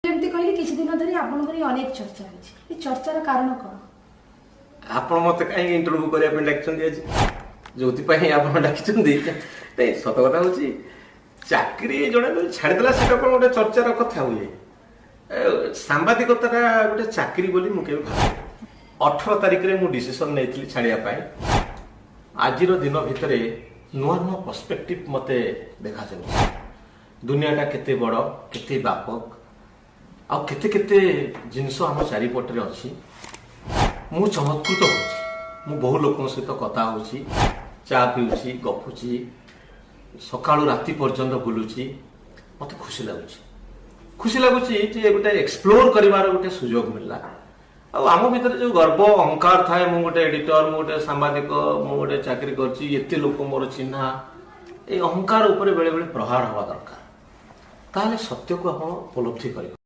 ଯେମିତି କହିଲି, କିଛି ଦିନ ଧରି ଆପଣଙ୍କର ଏଇ ଅନେକ ଚର୍ଚ୍ଚା ହେଉଛି। ଏ ଚର୍ଚ୍ଚାର କାରଣ କ'ଣ? ଆପଣ ମତେ କାହିଁକି ଇଣ୍ଟରଭ୍ୟୁ କରିବା ପାଇଁ ଡାକିଛନ୍ତି ଆଜି? ଯୋଉଥିପାଇଁ ଆପଣ ଡାକିଛନ୍ତି, ନାଇଁ, ସତ କଥା ହଉଛି, ଚାକିରି ଜଣେ ଯଦି ଛାଡ଼ିଦେଲା, ସେଟା କ'ଣ ଗୋଟେ ଚର୍ଚ୍ଚାର କଥା ହୁଏ? ସାମ୍ବାଦିକତାଟା ଗୋଟେ ଚାକିରି ବୋଲି ମୁଁ କେବେ ଭାବିନି। 18 ତାରିଖରେ ମୁଁ ଡିସିସନ ନେଇଥିଲି ଛାଡ଼ିବା ପାଇଁ। ଆଜିର ଦିନ ଭିତରେ ନୂଆ ନୂଆ ପର୍ସପେକ୍ଟିଭ ମତେ ଦେଖାଯାଉଛି। ଦୁନିଆଟା କେତେ ବଡ଼, କେତେ ବ୍ୟାପକ, ଆଉ କେତେ କେତେ ଜିନିଷ ଆମ ଚାରିପଟରେ ଅଛି, ମୁଁ ଚମତ୍କୃତ ହେଉଛି। ମୁଁ ବହୁ ଲୋକଙ୍କ ସହିତ କଥା ହେଉଛି, ଚା ପିଉଛି, ଗପୁଛି, ସକାଳୁ ରାତି ପର୍ଯ୍ୟନ୍ତ ବୁଲୁଛି। ମତେ ଖୁସି ଲାଗୁଛି। ଖୁସି ଲାଗୁଛି ଯେ ଗୋଟେ ଏକ୍ସପ୍ଲୋର କରିବାର ଗୋଟେ ସୁଯୋଗ ମିଳିଲା। ଆଉ ଆମ ଭିତରେ ଯୋଉ ଗର୍ବ ଅହଙ୍କାର ଥାଏ, ମୁଁ ଗୋଟେ ଏଡିଟର, ମୁଁ ଗୋଟେ ସାମ୍ବାଦିକ, ମୁଁ ଗୋଟେ ଚାକିରି କରିଛି, ଏତେ ଲୋକ ମୋର ଚିହ୍ନା, ଏଇ ଅହଙ୍କାର ଉପରେ ବେଳେ ବେଳେ ପ୍ରହାର ହେବା ଦରକାର। ତାହେଲେ ସତ୍ୟକୁ ଆପଣ ଉପଲବ୍ଧି କରିବେ।